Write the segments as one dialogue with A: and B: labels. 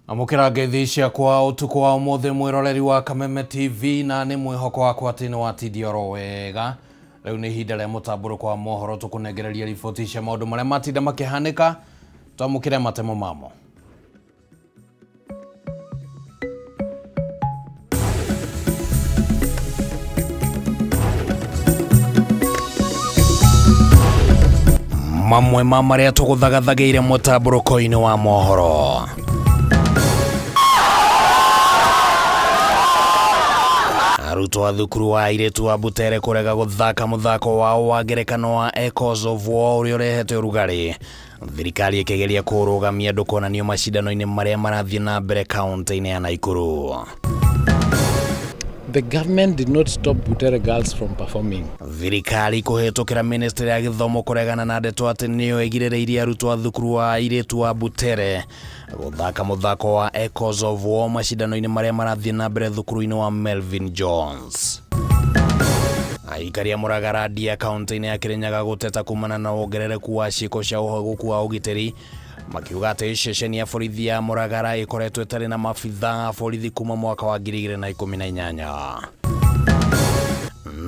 A: Amũkĩra ngeithi ciakwa ũtukũ wa ũmũthĩ mwĩroreri wa Kameme TV na nĩ mwĩhoko wakwa atĩ nĩ watindia oro wega. Rĩu nĩ ihinda rĩa mũtambũrũko wa mohoro tũkũnengereria riboti cia maũndũ marĩa matinda makĩhanĩka, twamũkĩre matemo mamo. Mamwe ma marĩa tũgũthagathagĩire mũtambũrũko-inĩ wa mohoro. Arutwo a thukuru wa airĩtu wa Butere kũrega gũthaka mũthako wao wa ngerekano wa Echoes of War ũrĩa ũrehete ũrugarĩ. Thirikari ĩkĩgeria kũrũgamia ndũkonanio macindano-inĩ marĩa marathiĩ na mbere kaunti-inĩ ya Nakuru.
B: The government did not stop Butere girls from performing.
A: Thirikari kũhĩtũkĩra ministry ya gĩthomo kũregana na ndeto atĩ nĩyo ĩgirĩrĩirie arutwo a thukuru wa airĩtu wa Butere gũthaka mũthako wa Echoes of War macindano-inĩ marĩa marathiĩ na mbere thukuru-inĩ wa Melvin Jones. Aikari a Muragara Ndia kaunti-inĩ ya Kirinyaga gũteta kumana na wongerereku wa ciĩko cia ũhagũku wa ũgitĩri, makiuga atĩ ceceni ya borithi ya Muragara ĩkoretwo ĩtarĩ na maabithaa a borithi kuma mwaka wa 2018.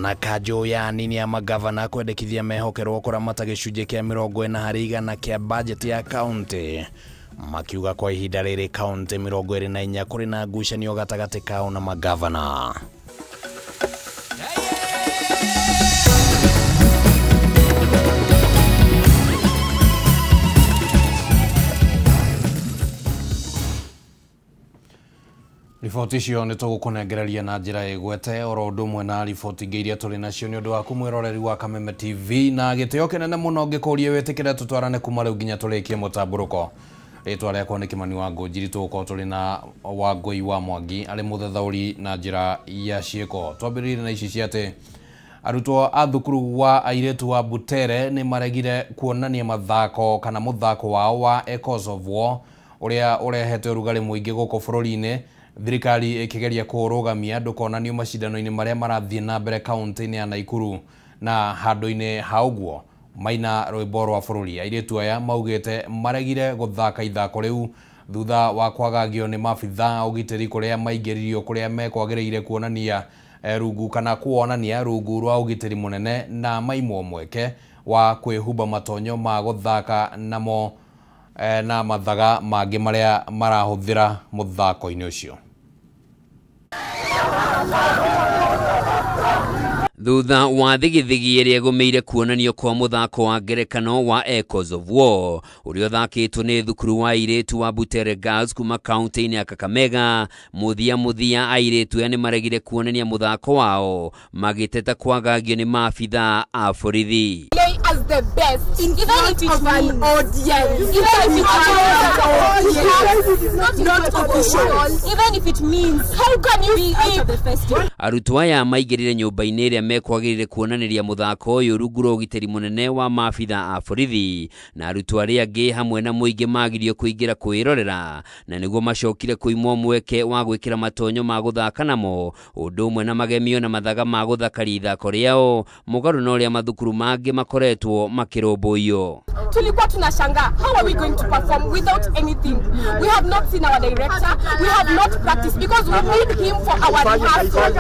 A: Na kanjũ ya anini ya magavana kwendekithia mehokerwo kũramata gĩcunjĩ kĩa 40% kĩa bajeti ya kaunti, makiuga kwa ihinda rĩrĩ kaunti 24 kũrĩ na ngucanio gatagatĩ kao na magavana. Riboti icio nĩ tũgũkũnengereria na njĩra ĩgwete oro ũndũ ũmwe na riboti ingĩ iria tũrĩ nacio nĩ ũndũ waku mwĩroreri wa Kameme TV, na gĩtĩo kĩnene mũno ngĩkũrie wĩtĩkĩre tũtwarane kuma rĩu nginya tũrĩkie mũtambũrũko. Rĩtwa rĩakwa nĩ Kĩmani wa Ngũnjiri, tũgũkorwo tũrĩ na Wangũi wa Mwangi arĩ mũthathaũri na njĩra ya ciĩko. Twambĩrĩrie na ici cia atĩ arutwo a thukuru wa airĩtu wa Butere nĩ maregire kuonania mathako kana mũthako wao wa Echoes of War ũrĩa ũrehete ũrugarĩ mũingĩ gũkũ bũrũri-inĩ, thirikari ĩkĩgeria kũrũgamia ndũkonanio macindano-inĩ marĩa marathiĩ na mbere kaunti-inĩ ya Nakuru, na handũ-inĩ ha ũguo maina rwĩmbo rwa bũrũri. Airĩtu aya maugĩte maregire gũthaka ithako rĩu thutha wa kwagagio nĩ maabithaa ũgitĩri kũrĩa maingĩririo kũrĩa mekwagĩrĩire kuonania rungu kana kuonania rungu rwa ũgitĩri mũnene, na maimwo mweke wa kwĩhumba matonyo ma gũthaka namo na mathaga mangĩ marĩa marahũthĩra mũthako-inĩ ũcio.
C: Thutha wa thigithigi ĩrĩa ĩgũmĩire kuonanio kwa mũthako wa ngerekano wa Echoes of War ũrĩa ũthakĩtwo nĩ thukuru wa airĩtu wa Butere Girls kuma kaunti-inĩ ya Kakamega, mũthia mũthia airĩtu aya nĩmaregire kuonania mũthako wao magĩteta kwagagio nĩ maabithaa a borithi.
D: As the best in front of an audience, even if it's not official, even if it means how can you be out of the festival.
C: Arutwo aya maingĩrire nyũmba-inĩ ĩrĩa mekwagĩrĩire kuonanĩria mũthako ũyũ rungu rwa ũgitĩri mũnene wa maabithaa a borithi, na arutwo arĩa angĩ hamwe na mũingĩ magirio kũingĩra kwĩrorera, na nĩguo macokire kũimwo mweke wa gwĩkĩra matonyo ma gũthaka namo ũndũ ũmwe na magemio na mathaga ma gũthakaria ithako rĩao mũgarũ na ũrĩa mathukuru mangĩ makoretwo makĩrũmbũiyo.
D: Tulikuwa tunashangaa, how are we going to perform without anything? We have not seen our director, we have not practiced because we need him for our rehearsal.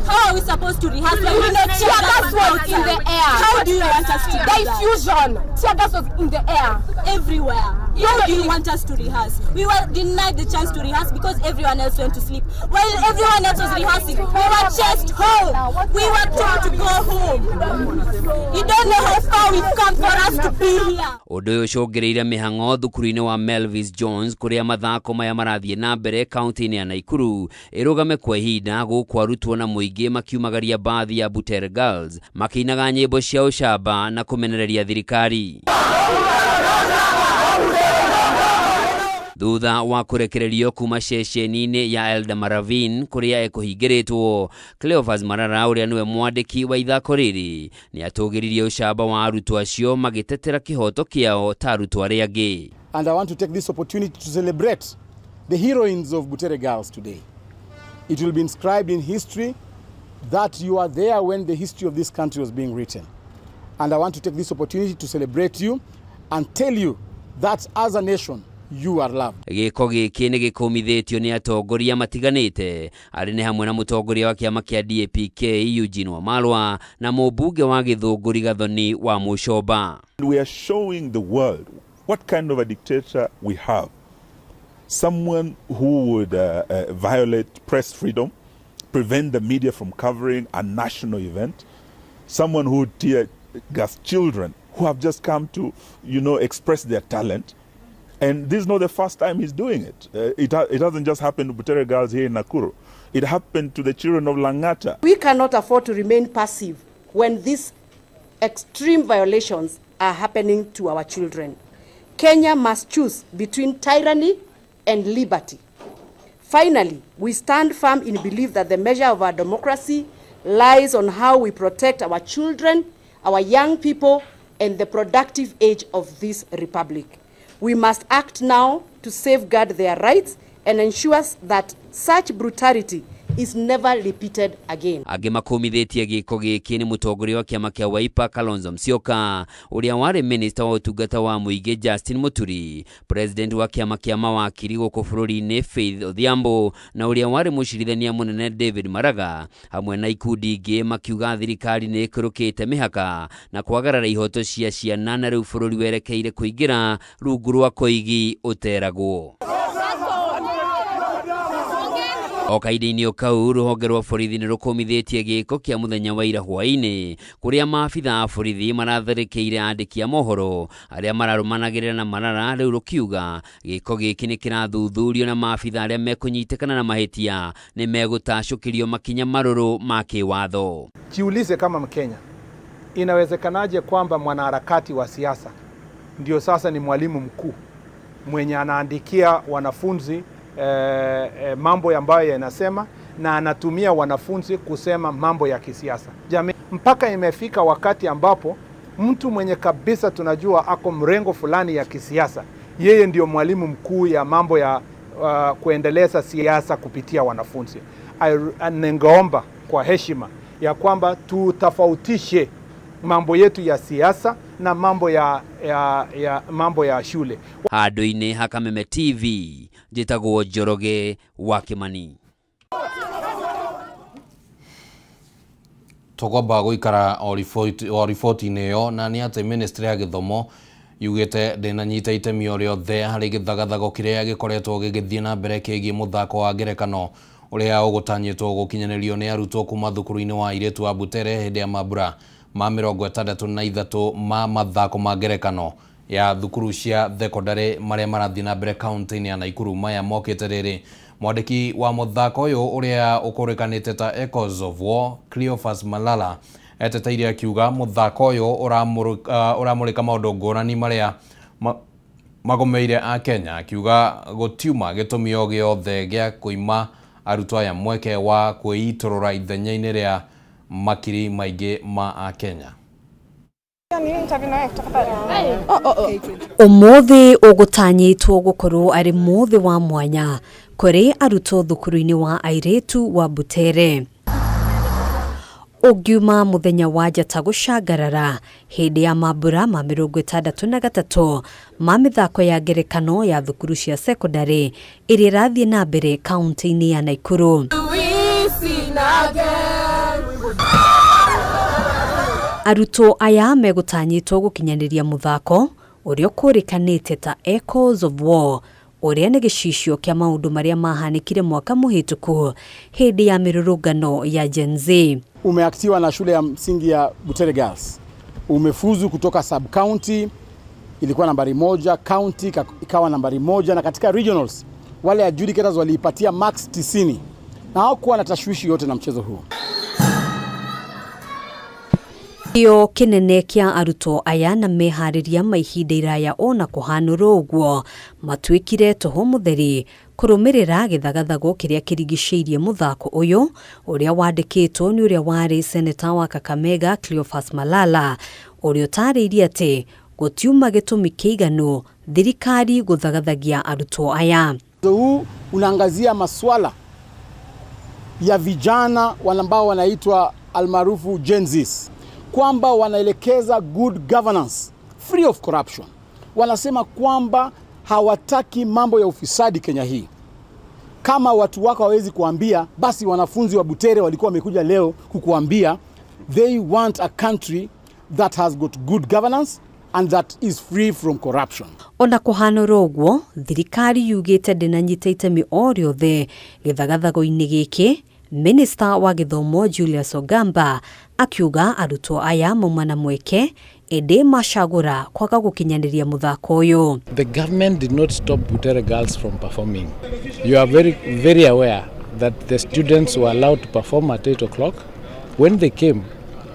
D: How are we supposed to rehearse when we know tear gas was in the air? How do you want us to do that? Diffusion, tear gas was in the air everywhere. How do you want us to rehearse? We were denied the chance to rehearse because everyone else went to sleep. While everyone else was rehearsing, we were chased home. We were told to go home. You don't know how far we've come for us to be here.
C: Ũndũ ũyũ ũcũngĩrĩire mĩhang'o thukuru-inĩ wa Melvis Jones kũrĩa mathako maya marathiĩ na mbere kaunti-inĩ ya Nakuru ĩrũgame kwa ihinda gũkũ arutwo na mũingĩ makiumagaria bathi ya Butere Girls makĩinaga nyĩmbo cia ũcamba na kũmenereria thirikari. Thutha wa kũrekererio kuma ceceni-inĩ ya Eldama Ravine kũrĩa ekũhingĩrĩtwo, Cleophas Marara ũrĩa nĩwe mwandĩki wa ithako rĩrĩ nĩ atũgĩririe ũcamba wa arutwo acio magĩtetera kĩhoto kĩao ta arutwo arĩa angĩ.
B: And I want to take this opportunity to celebrate the heroines of Butere Girls today. It will be inscribed in history that you are there when the history of this country was being written. And I want to take this opportunity to celebrate you and tell you that as a nation, You are loved.
C: Gĩko gĩkĩ nĩ gĩkũmithĩtio nĩ atongoria matiganĩte arĩ nĩ hamwe na mũtongoria wa kĩama kĩa DAP-K Eugene Wamalwa na mũmbunge wa Gĩthũngũri Gathoni wa Mũcomba.
E: We are showing the world what kind of a dictator we have. Someone who would violate press freedom, prevent the media from covering a national event, someone who would tear gas children who have just come to, express their talent. And this is not the first time he's doing it. It hasn't just happened to Butere girls here in Nakuru. It happened to the children of Langata.
F: We cannot afford to remain passive when these extreme violations are happening to our children. Kenya must choose between tyranny and liberty. Finally, we stand firm in belief that the measure of our democracy lies on how we protect our children, our young people, and the productive age of this republic. We must act now to safeguard their rights and ensure that such brutality is never repeated again.
C: Angĩ makũmithĩtie gĩko gĩkĩ nĩ mũtongoria wa kĩama kĩa Wiper Kalonzo Musyoka, ũrĩa warĩ minista wa ũtungata wa mũingĩ Justin Muturi, president wa kĩama kĩa mawakiri gũkũ bũrũri-inĩ Faith Odhiambo, na ũrĩa warĩ mũcirithania mũnene David Maraga, hamwe na ikundi ingĩ makiuga thirikari nĩ ĩkĩrũkĩte mĩhaka na kwagarara ihoto cia ciana na rĩu bũrũri werekeire kũingĩra rungu rwa koigi ũteragwo. O kahinda-inĩ o kau rũhonge rwa borithi nĩ rũkũmithĩtie gĩko kĩa mũthenya wa ira hwaĩ-inĩ kũrĩa maabitha a borithi maratharĩkĩire andĩki a mohoro arĩa mararũmanagĩrĩra na Marara, rĩu rũkiuga gĩko gĩkĩ nĩ kĩrathuthurio na maabitha arĩa mekũnyitĩkana na mahĩtia nĩ megũtacũkĩrio makinya marũrũ ma kĩwatho.
G: Jiulize kama Mkenya, inawezekanaje kwamba mwanaharakati wa siasa ndio sasa ni mwalimu mkuu mwenye anaandikia wanafunzi mambo ambayo yanasema na anatumia wanafunzi kusema mambo ya kisiasa. Jamii, mpaka imefika wakati ambapo mtu mwenye kabisa tunajua ako mrengo fulani ya kisiasa, yeye ndio mwalimu mkuu ya mambo ya kuendeleza siasa kupitia wanafunzi. Ningeomba kwa heshima ya kwamba tutofautishe mambo yetu ya siasa na mambo ya mambo ya shule.
C: Handũ-inĩ ha Kameme TV njĩtagwo Njoroge wa Kimani.
A: Tũkwamba gũikara o riboti-inĩ ĩyo na nĩ atĩ ministry ya gĩthomo yugĩte ndĩnanyita itemi o rĩothe harĩ gĩthagathago kĩrĩa gĩkoretwo gĩgĩthiĩ na mbere kĩgiĩ mũthako wa ngerekano ũrĩa ũgũtanyĩtwo gũkinyanĩrio nĩ arutwo kuma thukuru-inĩ wa airĩtu wa Butere hĩndĩ ya mambura ma 63 ma mathako ma ngerekano ya thukuru cia thekondarĩ marĩa marathiĩ na mbere kaunti-inĩ ya Nakuru. Maya mokĩte rĩrĩ mwandĩki wa mũthako ũyũ ũrĩa ũkũrĩkanĩte ta Echoes of War Cleophas Malala eteteire akiuga mũthako ũyũ ũramũrĩka maũndũ ngũrani marĩa magomeire a Kenya, akiuga gũtiuma gĩtũmi o gĩothe gĩa kũima arutwo aya mweke wa kwĩitũrũra ithenya-inĩ rĩa makiri maingĩ ma a Kenya.
H: Ũmũthĩ ũgũtanyĩtwo gũkorwo arĩ mũthĩ wa mwanya kũrĩ arutwo thukuru-inĩ wa airĩtu wa Butere. Ũngiuma mũthenya wa njata gũcangarara hĩndĩ ya mambura ma 63 ma mĩthako ya ngerekano ya thukuru cia sekondarĩ ĩrĩa ĩrathiĩ na mbere kaunti-inĩ ya Nakuru. Arutwo aya megũtanyĩtwo gũkinyanĩria mũthako ũrĩa ũkũrĩkanĩte ta Echoes of War, ũrĩa nĩ gĩcicio kĩa maũndũ marĩa mahanĩkire mwaka mũhĩtũku hĩndĩ ya mĩrũrũngano ya Gen Z.
B: Umeaktiwa na shule ya msingi ya Butere Girls, umefuzu kutoka sub county, ilikuwa nambari 1, county ikawa nambari 1, na katika regionals wale adjudicators waliipatia max 90 na hawakuwa na tashwishi yote na mchezo huo.
H: Kĩo kĩnene kĩa arutwo aya na meharĩria ma ihinda iraya ona kũhanũrwo ũguo matuĩkire tũhũ mũtheri kũrũmĩrĩra gĩthagathago kĩrĩa kĩrigicĩirie mũthako ũyũ ũrĩa wandĩkĩtwo nĩ ũrĩa warĩ seneta wa Kakamega Cleophas Malala, ũrĩa ũtarĩirie atĩ gũtiuma gĩtũmi kĩiganu thirikari gũthagathagia arutwo aya.
B: Huu unaangazia maswala ya vijana ambao wanaitwa almaarufu Gen Zs, kwamba wanaelekeza good governance free of corruption. Wanasema kwamba Hawataki mambo ya ufisadi Kenya hii. Kama watu wako hawezi kuambia, basi wanafunzi wa Butere walikuwa wamekuja leo kukuambia they want a country that has got good governance and that is free from corruption.
H: Ona kuhanora ũguo, thirikari yugĩte ndĩnanyita itemi o rĩothe gĩthagathago-inĩ gĩkĩ. Minister wa gĩthomo Julius Ogamba akiuga arutwo aya mauma na mweke ĩndĩ macagũra kwaga gũkinyanĩria mũthako ũyũ.
I: The government did not stop Butere girls from performing. You are very, very aware that the students were allowed to perform at 8 o'clock. When they came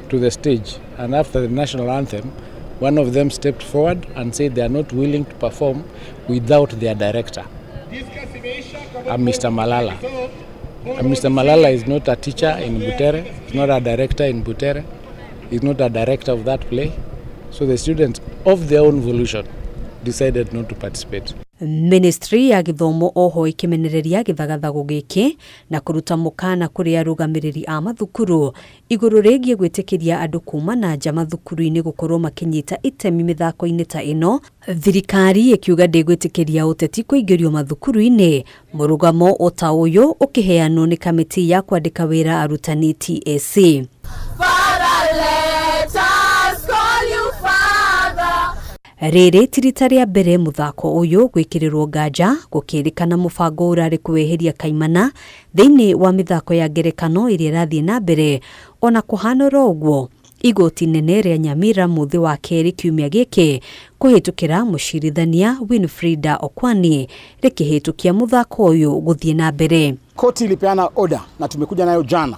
I: to the stage and after the national anthem, one of them stepped forward and said they are not willing to perform without their director, Mr. Malala. Mr. Malala is not a teacher in Butere, he's not a director in Butere, he's not a director of that play. So the students, of their own volition, decided not to participate.
H: Ministry ya gĩthomo oho ĩkĩmenereria gĩthagathago gĩkĩ na kũruta mũkana kũrĩ arũgamĩrĩri a mathukuru igũrũ rĩgiĩ gwĩtĩkĩria andũ kuma na nja mathukuru-inĩ gũkorwo makĩnyita itemi mĩthako-inĩ ta ĩno. Thirikari ĩkiuga ndĩgwĩtĩkĩria ũteti kũingĩrio mathukuru-inĩ, mũrũgamo o ta ũyũ ũkĩheanwo nĩ kamĩtĩ ya kwandĩka wĩra arutani TSC. Rĩrĩ ti rita rĩa mbere mũthako ũyũ gwĩkĩrĩrwo nganja gũkĩrĩkana mũbango ũrarĩ kweheria kaimana thĩinĩ wa mĩthako ya ngerekano ĩrĩa ĩrathiĩ na mbere. Ona kũhanora ũguo, igoti nene rĩa Nyamira mũthĩ wa kerĩ kiumia gĩkĩ kũhĩtũkĩra mũcirithania Winfrida Okwani rĩkĩhĩtũkia mũthako ũyũ gũthiĩ na mbere.
B: Koti ilipeana order na tumekuja nayo jana.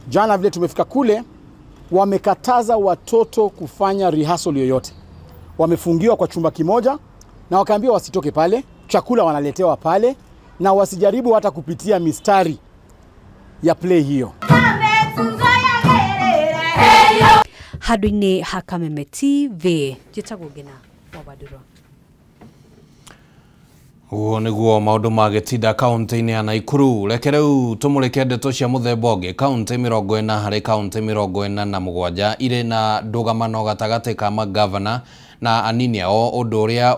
B: Jana vile tumefika kule, wamekataza watoto kufanya rehearsal yoyote. Wamefungiwa kwa chumba kimoja na wakaambiwa wasitoke pale, chakula wanaletewa pale na wasijaribu hata kupitia mistari ya play hiyo.
H: Handũ-inĩ ha Kameme TV, njĩtagwo Ngina wa Bandũro.
A: Ũguo nĩguo maũndũ magĩtinda kaũntĩ-inĩ ya Naikuru. Reke rĩu tũmũrĩke ndeto cia mũthemba ũngĩ. Kaũntĩ 40 harĩ kaũntĩ 47 irĩ na ndũgamano gatagatĩ ka magavana na anini ao, ũndũ ũrĩa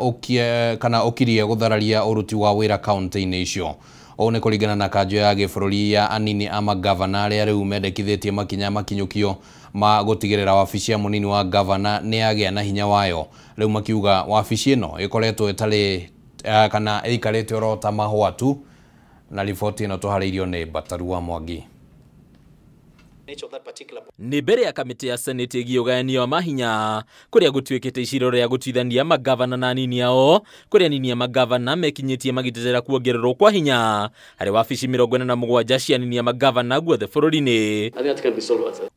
A: ũkirie gũthararia ũruti wa wĩra kaũntĩ-inĩ icio. Ũũ nĩ kũringana na kanjũ ya gĩbũrũri ya anini a magavana arĩa rĩu mendekithĩtie makinya makinyũkio ma gũtigĩrĩra wabici ya mũnini wa gavana nĩ yagĩa na hinya wayo. Rĩu makiuga wabici ĩno ĩkoretwo ĩtarĩ kana ĩikarĩte oro ta mahũa tu. Na riboti ĩno tũharĩirio nĩ Bataru wa Mwangi.
J: Nĩ mbere ya kamĩtĩ ya senate ĩgiĩ ũgayanio wa mahinya kũrĩa gũtuĩkĩte iciro rĩa gũtuithania magavana na anini ao, kũrĩa anini a magavana mekinyĩtie magĩtetera kuongererwo kwa hinya harĩ wabici 47 cia anini a magavana guothe bũrũri-inĩ.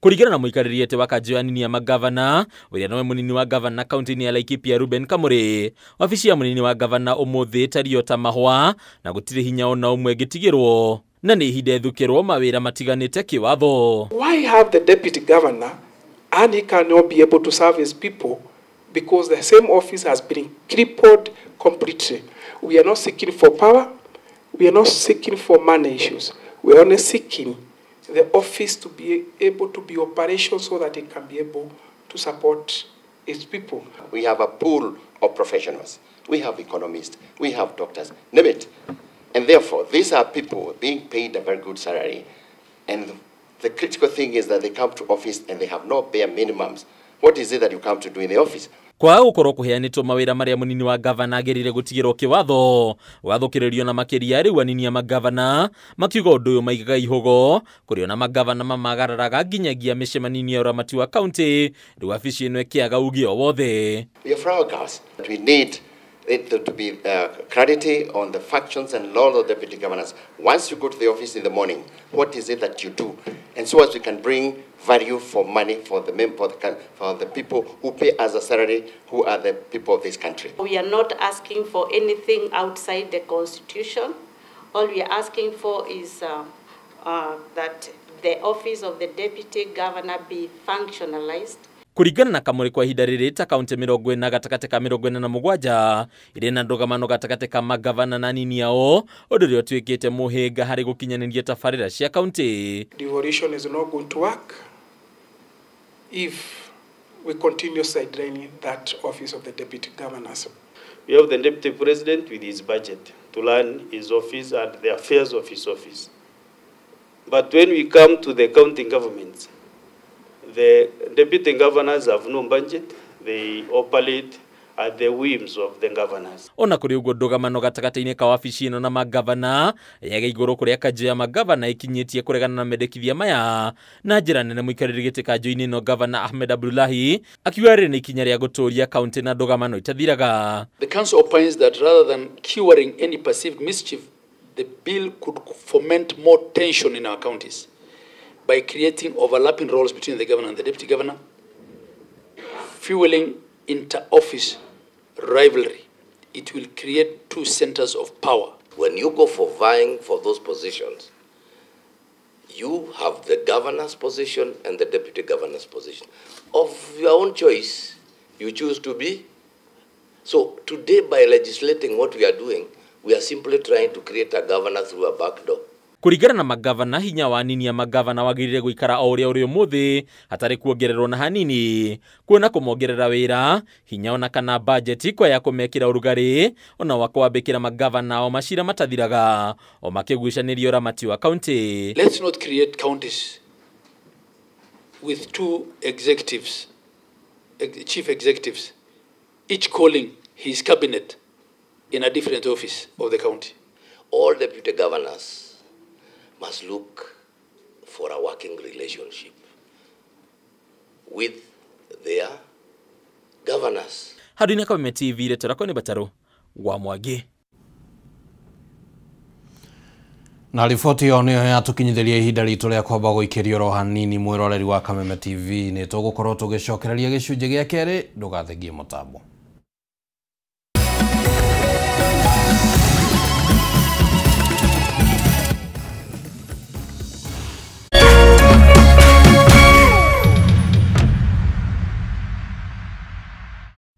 J: Kũringana na mũikarĩri ete wa kanjũ ya anini a magavana ũrĩa nowe mũnini wa gavana kaũntĩ-inĩ ya Laikipia Ruben Kamuri, wabici ya mũnini wa gavana ũmũthĩ ĩtariĩ o ta mahũa na gũtirĩ hinya ona ũmwe ĩngĩtigĩrwo na nĩ ihinda ĩthukĩrwo mawĩra matiganĩte kĩwatho.
K: Why have the deputy governor and he cannot be able to serve his people because the same office has been crippled completely? We are not seeking for power, we are not seeking for money issues. We are only seeking the office to be able to be operational so that it can be able to support its people.
L: We have a pool of professionals. We have economists, we have doctors, name it. And therefore, these are people being paid a very good salary. And the critical thing is that they come to office and they have no bare minimums. What is it that you come to do in the office?
J: Kwaga gũkorwo kũheanĩtwo mawĩra marĩa mũnini wa gavana agĩrĩire gũtigĩrwo kĩwatho wathũkĩrĩrio na makĩria rĩu anini a magavana makiuga ũndũ ũyũ maigaga ihũgo kũrĩ ona magavana mamagararaga nginyagia mĩcemanio ya ũramati wa kaũntĩ rĩu wabici ĩno ĩkĩaga uge o wothe.
L: We are flower girls. We need it to be clarity on the functions and laws of deputy governors. Once you go to the office in the morning, what is it that you do? And so as we can bring value for money for the for the people who pay us a salary, who are the people of this country.
F: We are not asking for anything outside the constitution. All we are asking for is that the office of the deputy governor be functionalized.
J: Kũringana na Kamuri kwa ihinda rĩrĩ ta kaũntĩ 40 gatagatĩ ka 47 irĩ na ndũgamano gatagatĩ ka magavana na anini ao, ũndũ ũrĩa ũtuĩkĩte mũhĩnga harĩ gũkinyanĩria tabarĩra cia kaũntĩ.
K: Devolution is not going to work if we continue sidelining that office of the deputy governors.
M: We have the deputy president with his budget to run his office and the affairs of his office. But when we come to the county governments, the deputy governors have no budget. They operate at the whims of the governors.
J: Ona kuri uguo ndugamano gatagati-inĩ ka wabici ĩno na magavana yaga igũrũ kũrĩa kanjũ ya magavana ikinyĩtie kũregana na mendekithia maya na njĩra nene. Mũikarĩri gĩtĩ kanjũ-inĩ ĩno Gavana Ahmed Abdullahi akiuga rĩrĩ nĩ ikinya rĩa gũtũria kaunti na ndũgamano itathiraga.
N: The council opines that rather than curing any perceived mischief, the bill could foment more tension in our counties by creating overlapping roles between the governor and the deputy governor, fueling inter-office rivalry. It will create two centers of power.
O: When you go for vying for those positions, you have the governor's position and the deputy governor's position. Of your own choice, you choose to be. So today, by legislating what we are doing, we are simply trying to create a governor through a back door.
J: Kuringana na magavana, hinya wa nini ya magavana wagirire guikara o uria uri umuthi hatari kuongererwo na hanini, kuona kumongerera wira hinya ona kana budget kwa ya kumekira urugari ona wa kwambikira magavana o macira matathiraga o makigucanirio ramati wa county.
N: Let's not create counties with two executives, chief executives, each calling his cabinet in a different office of the county.
O: All deputy governors must look for a working relationship with their governors.
J: Handũ-inĩ Kameme TV, rĩtwa rĩakwa nĩ Batarũ wa Mwangi.
A: Na riboti ĩyo nĩyo yatũkinyithĩria ihinda ritũ rĩa kwamba gũikĩrio oro hanini. Mwĩroreri wa Kameme TV, nĩ tũgũkorwo tũgĩcokereria gĩcunjĩ gĩa kerĩ, ndũgathengie mũtambo.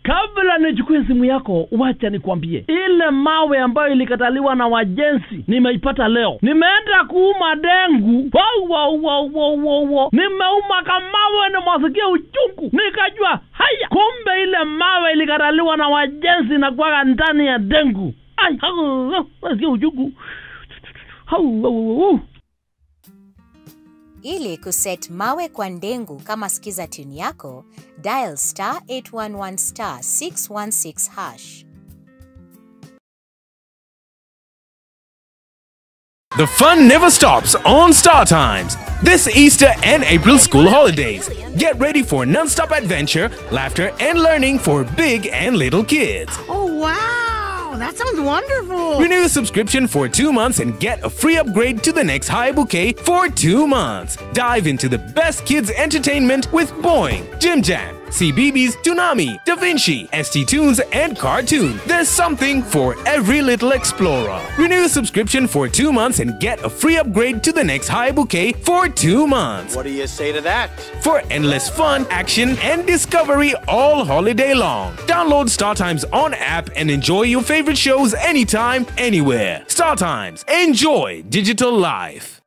P: Kabla nichukue simu yako, wacha nikwambie, ile mawe ambayo ilikataliwa na wajenzi nimeipata leo. Nimeenda kuuma dengu, wow. Nimeuma kamawe na masikia uchungu. Nikajua haya, kumbe ile mawe ilikataliwa na wajenzi na kuwaga ndani ya dengu. Ai, masikia uchungu. Hau.
Q: Ili kuset mawe kwa ndengu kama skiza tune yako, dial star 811 star 616 hash.
R: The fun never stops on Star Times. This Easter and April school holidays, get ready for non-stop adventure, laughter, and learning for big and little kids.
S: Oh, wow! That sounds wonderful!
R: Renew your subscription for 2 months and get a free upgrade to the next high bouquet for 2 months. Dive into the best kids entertainment with Boing, Jim Jam, CBeebies, Toonami, Da Vinci, ST Tunes, and Cartoon. There's something for every little explorer. Renew your subscription for 2 months and get a free upgrade to the next high bouquet for 2 months.
T: What do you say to that?
R: For endless fun, action, and discovery all holiday long. Download Star Times on app and enjoy your favorite shows anytime, anywhere. Star Times. Enjoy digital life.